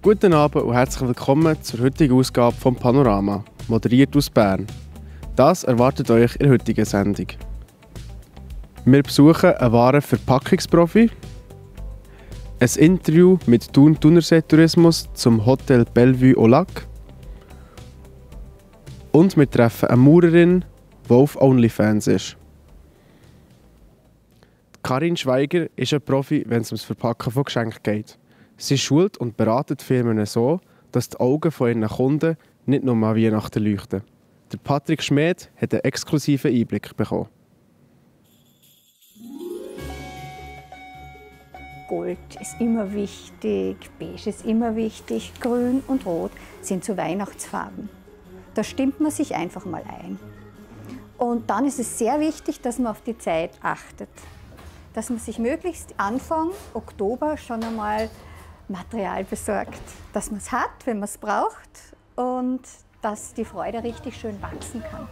Guten Abend und herzlich willkommen zur heutigen Ausgabe vom Panorama, moderiert aus Bern. Das erwartet euch in der heutigen Sendung. Wir besuchen einen wahren Verpackungsprofi, ein Interview mit Thunersee Tourismus zum Hotel Bellevue au Lac und wir treffen eine Maurerin, die auf OnlyFans ist. Karin Schweiger ist ein Profi, wenn es ums Verpacken von Geschenken geht. Sie schult und beratet Firmen so, dass die Augen von ihren Kunden nicht nur an Weihnachten leuchten. Der Patrick Schmid hat einen exklusiven Einblick bekommen. Gold ist immer wichtig, Beige ist immer wichtig, Grün und Rot sind so Weihnachtsfarben. Da stimmt man sich einfach mal ein. Und dann ist es sehr wichtig, dass man auf die Zeit achtet. Dass man sich möglichst Anfang Oktober schon einmal Material besorgt, dass man es hat, wenn man es braucht und dass die Freude richtig schön wachsen kann.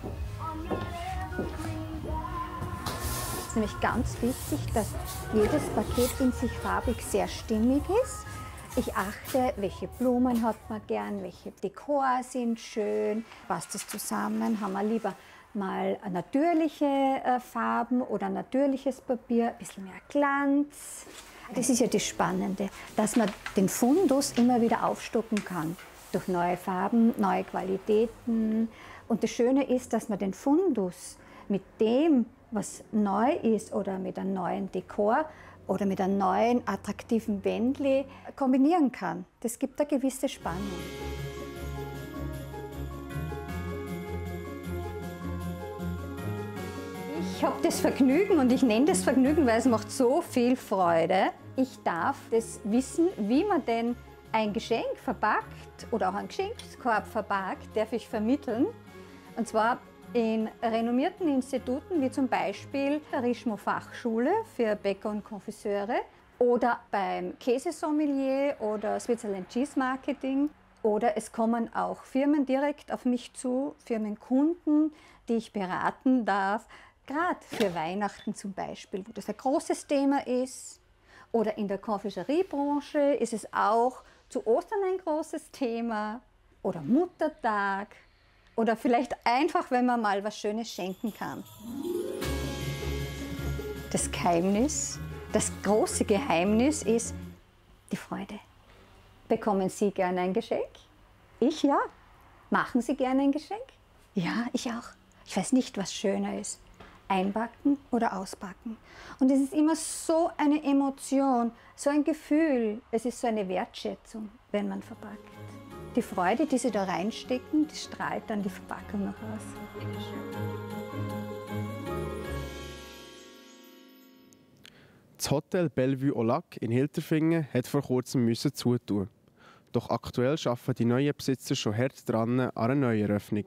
Es ist nämlich ganz wichtig, dass jedes Paket in sich farbig sehr stimmig ist. Ich achte, welche Blumen hat man gern, welche Dekor sind schön, passt das zusammen, haben wir lieber mal natürliche Farben oder natürliches Papier, ein bisschen mehr Glanz. Das ist ja das Spannende, dass man den Fundus immer wieder aufstocken kann. Durch neue Farben, neue Qualitäten. Und das Schöne ist, dass man den Fundus mit dem, was neu ist oder mit einem neuen Dekor oder mit einem neuen attraktiven Bändli kombinieren kann. Das gibt eine gewisse Spannung. Ich habe das Vergnügen und ich nenne das Vergnügen, weil es macht so viel Freude. Ich darf das wissen, wie man denn ein Geschenk verpackt oder auch einen Geschenkskorb verpackt, darf ich vermitteln. Und zwar in renommierten Instituten wie zum Beispiel der Richemont Fachschule für Bäcker und Konfisseure oder beim Käsesommelier oder Switzerland Cheese Marketing. Oder es kommen auch Firmen direkt auf mich zu, Firmenkunden, die ich beraten darf. Gerade für Weihnachten zum Beispiel, wo das ein großes Thema ist. Oder in der Konfiseriebranche ist es auch zu Ostern ein großes Thema. Oder Muttertag. Oder vielleicht einfach, wenn man mal was Schönes schenken kann. Das Geheimnis, das große Geheimnis ist die Freude. Bekommen Sie gerne ein Geschenk? Ich ja. Machen Sie gerne ein Geschenk? Ja, ich auch. Ich weiß nicht, was schöner ist. Einpacken oder auspacken. Und es ist immer so eine Emotion, so ein Gefühl, es ist so eine Wertschätzung, wenn man verpackt. Die Freude, die Sie da reinstecken, die strahlt dann die Verpackung noch aus. Das Hotel Bellevue au Lac in Hilterfingen hat vor kurzem zutun. Doch aktuell arbeiten die neuen Besitzer schon hart dran an einer Neueröffnung.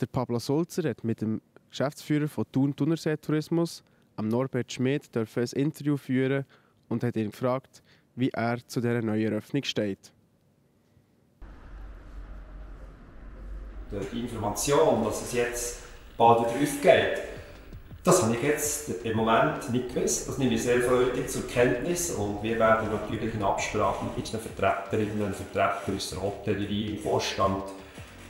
Der Pablo Sulzer hat mit dem Geschäftsführer von Thunersee Tourismus, am Norbert Schmid, ein Interview führen und hat ihn gefragt, wie er zu dieser Neueröffnung steht. Die Information, dass es jetzt bald wieder aufgeht, das habe ich jetzt im Moment nicht gewusst. Das nehme ich sehr freudig zur Kenntnis und wir werden natürlich in Absprache mit den Vertreterinnen und Vertretern aus der Hotellerie im Vorstand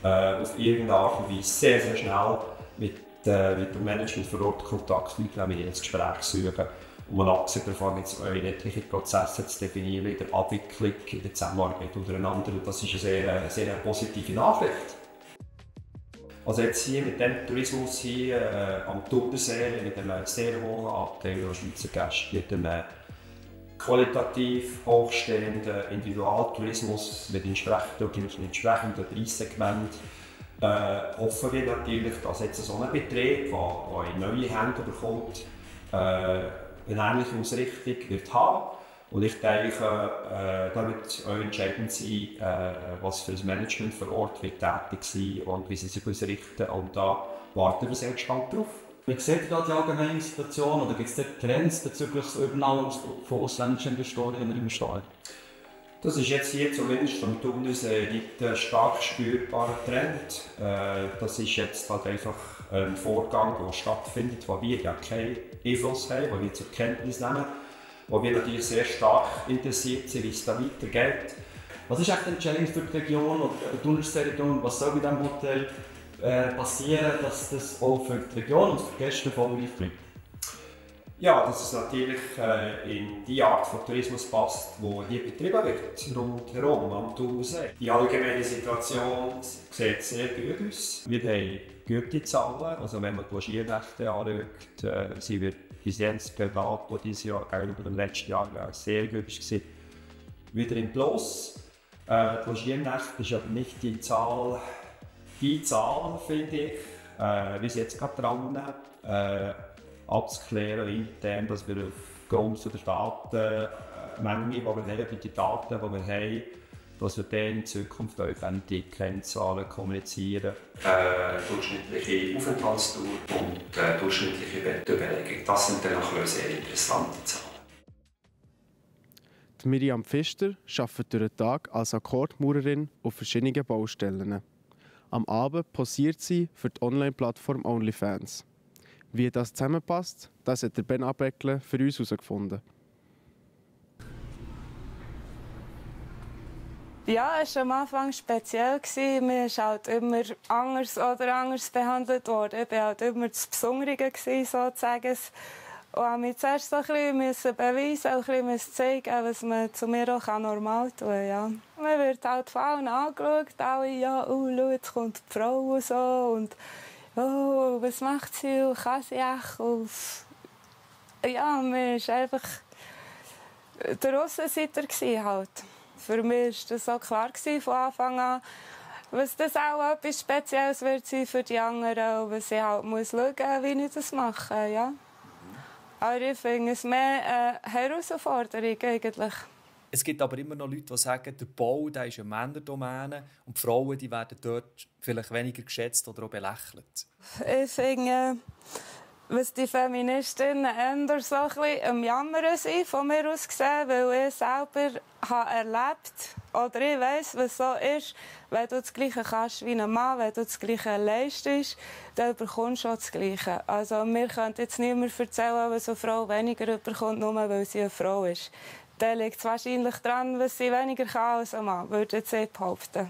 auf irgendeine Art und Weise sehr, sehr schnell mit dem Management vor Ort Kontakt aufnehmen, ins Gespräch suchen, um abgesehen davon jetzt etliche Prozesse zu definieren in der Abwicklung, in der Zusammenarbeit untereinander. Und das ist eine sehr positive Nachricht. Also jetzt hier mit dem Tourismus hier am Thunersee mit einem sehr hohen Anteil an Schweizer Gästen, mit einem qualitativ hochstehenden Individualtourismus mit entsprechenden Preissegment, hoffen wir natürlich, dass jetzt so ein Betrieb, der in neue Hände bekommt, eine ähnliche Ausrichtung wird haben. Und ich denke, da wird auch entscheidend sein, was für das Management vor Ort wird tätig sein und wie sie sich ausrichten. Und da warten wir sehr gespannt drauf. Wie sieht da die allgemeine Situation oder gibt es Trends bezüglich der Übernahme von ausländischen Investorinnen und Investoren? Das ist jetzt hier zumindest vom Thunersee nicht ein stark spürbarer Trend. Das ist jetzt halt einfach ein Vorgang, der stattfindet, wo wir ja keinen Einfluss haben, den wir zur Kenntnis nehmen, wo wir natürlich sehr stark interessiert sind, wie es da weitergeht. Was ist echt entscheidend für die Region oder die Thunersee-Region? Was soll bei diesem Hotel passieren, dass das auch für die Region und für die Gäste erfolgreich bleibt? Ja, dass es natürlich in die Art von Tourismus passt, die hier betrieben wird, rundherum am Thunersee. Die allgemeine Situation sieht sehr gut aus. Wir haben gute Zahlen, also wenn man die Logiernächte anschaut, sind wir bis jetzt privat, die dieses Jahr gegenüber dem letzten Jahr sehr gut war, wieder im Plus. Die Logiernächte ist aber nicht die Zahl, finde ich. Wir sind jetzt gerade dran, abzuklären intern, dass wir aufgrund der Datenmenge, die wir haben, die Daten, die wir haben, dass wir dann in Zukunft die Kennzahlen kommunizieren. Durchschnittliche Aufenthaltsdauer und durchschnittliche Bettbelegung, das sind dann auch sehr interessante Zahlen. Die Miriam Pfister arbeitet durch den Tag als Akkordmaurerin auf verschiedenen Baustellen. Am Abend posiert sie für die Online-Plattform OnlyFans. Wie das zusammenpasst, das hat der Ben Abeckle für uns herausgefunden. Ja, es war am Anfang speziell. Man ist halt immer anders behandelt worden. Ich war halt immer das Besondere, sozusagen. Und ich zuerst so ein bisschen beweisen, ein bisschen zeigen, was man zu mir auch normal tun kann. Ja. Man wird halt von allen angeschaut, alle, ja, schau, jetzt kommt die Frau und so. Und oh, was macht sie und kann sie echt? Und ja, man war einfach der Aussenseiter halt. Für mich war das auch klar von Anfang an, was das auch etwas Spezielles wird sein für die anderen und was ich halt muss schauen muss, wie ich das mache. Ja. Aber ich finde es mehr eine Herausforderung eigentlich. Es gibt aber immer noch Leute, die sagen, der Bau der ist eine Männerdomäne und die Frauen die werden dort vielleicht weniger geschätzt oder auch belächelt. Ich finde, was die Feministinnen eher so ein bisschen am Jammern sind, von mir aus gesehen, weil ich selber habe erlebt oder ich weiss, was so ist, wenn du das Gleiche kannst wie ein Mann, wenn du das Gleiche leistest, dann bekommst du auch das Gleiche. Also mir könnte jetzt niemand erzählen, dass eine Frau weniger bekommt, nur weil sie eine Frau ist. Dann liegt es wahrscheinlich daran, was sie weniger kann als ein Mann, würde ich jetzt behaupten.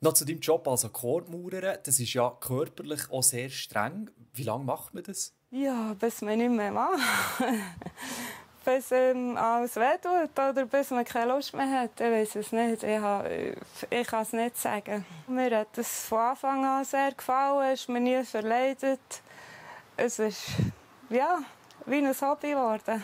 Noch zu deinem Job als Akkordmaurer, das ist ja körperlich auch sehr streng. Wie lange macht man das? Ja, bis man nicht mehr macht. Bis alles wehtut oder bis man keine Lust mehr hat. Ich weiß es nicht. Ich kann es nicht sagen. Mir hat es von Anfang an sehr gefallen. Es ist mir nie verleidet. Es ist ja, wie ein Hobby geworden.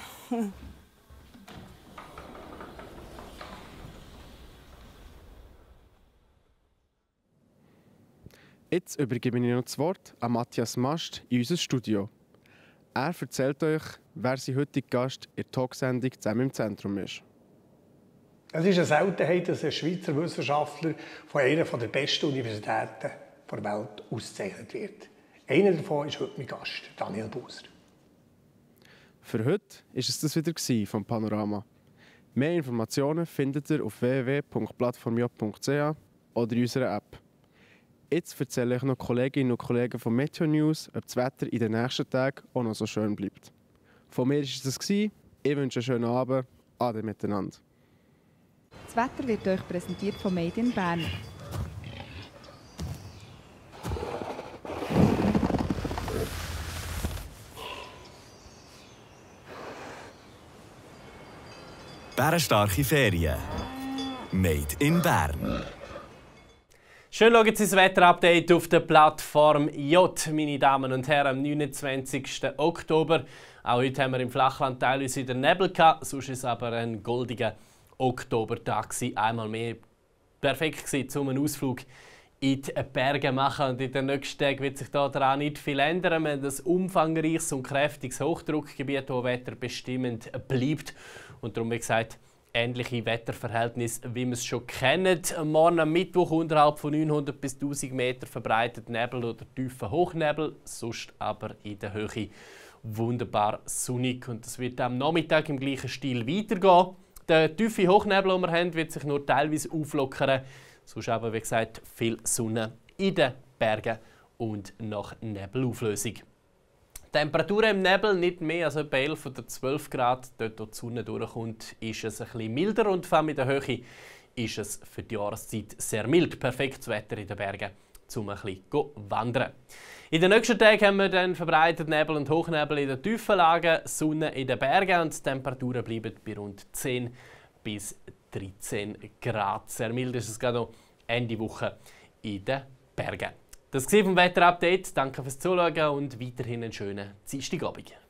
Jetzt übergebe ich noch das Wort an Matthias Mast in unser Studio. Er erzählt euch, wer sein heutiger Gast in der Talksendung «Zusammen im Zentrum» ist. Es ist eine Seltenheit, dass ein Schweizer Wissenschaftler von einer der besten Universitäten der Welt ausgezeichnet wird. Einer davon ist heute mein Gast, Daniel Buser. Für heute war es das wieder vom Panorama. Mehr Informationen findet ihr auf www.plattformj.ch oder in unserer App. Jetzt erzähle ich noch Kolleginnen und Kollegen von Meteo News, ob das Wetter in den nächsten Tagen auch noch so schön bleibt. Von mir war es das. Ich wünsche einen schönen Abend. Ade miteinander. Das Wetter wird euch präsentiert von Made in Bern. Bärenstarke Ferien. Made in Bern. Schön schauen Sie das Wetterupdate auf der Plattform J, meine Damen und Herren, am 29. Oktober. Auch heute haben wir im Flachland teilweise wieder Nebel gehabt, sonst war es aber ein goldiger Oktobertag. Einmal mehr perfekt zum einen Ausflug in die Berge machen. Und in den nächsten Tagen wird sich daran nicht viel ändern. Wir haben ein umfangreiches und kräftiges Hochdruckgebiet, das wetterbestimmend bleibt. Und darum, wie gesagt, ähnliche Wetterverhältnisse, wie wir es schon kennen. Morgen am Mittwoch unterhalb von 900 bis 1000 Meter verbreitet Nebel oder tiefer Hochnebel, sonst aber in der Höhe wunderbar sonnig. Und das wird am Nachmittag im gleichen Stil weitergehen. Der tiefe Hochnebel, den wir haben, wird sich nur teilweise auflockern. Sonst aber, wie gesagt, viel Sonne in den Bergen und nach Nebelauflösung. Temperaturen im Nebel nicht mehr als etwa 11 oder 12 Grad. Dort, wo die Sonne durchkommt, ist es ein bisschen milder und vor allem in der Höhe ist es für die Jahreszeit sehr mild. Perfektes Wetter in den Bergen, um ein bisschen zu wandern. In den nächsten Tagen haben wir dann verbreitet Nebel und Hochnebel in den tiefen Lagen, Sonne in den Bergen und die Temperaturen bleiben bei rund 10 bis 13 Grad. Sehr mild ist es gerade noch Ende Woche in den Bergen. Das war vom Wetterupdate. Danke fürs Zuschauen und weiterhin einen schönen Dienstagabend.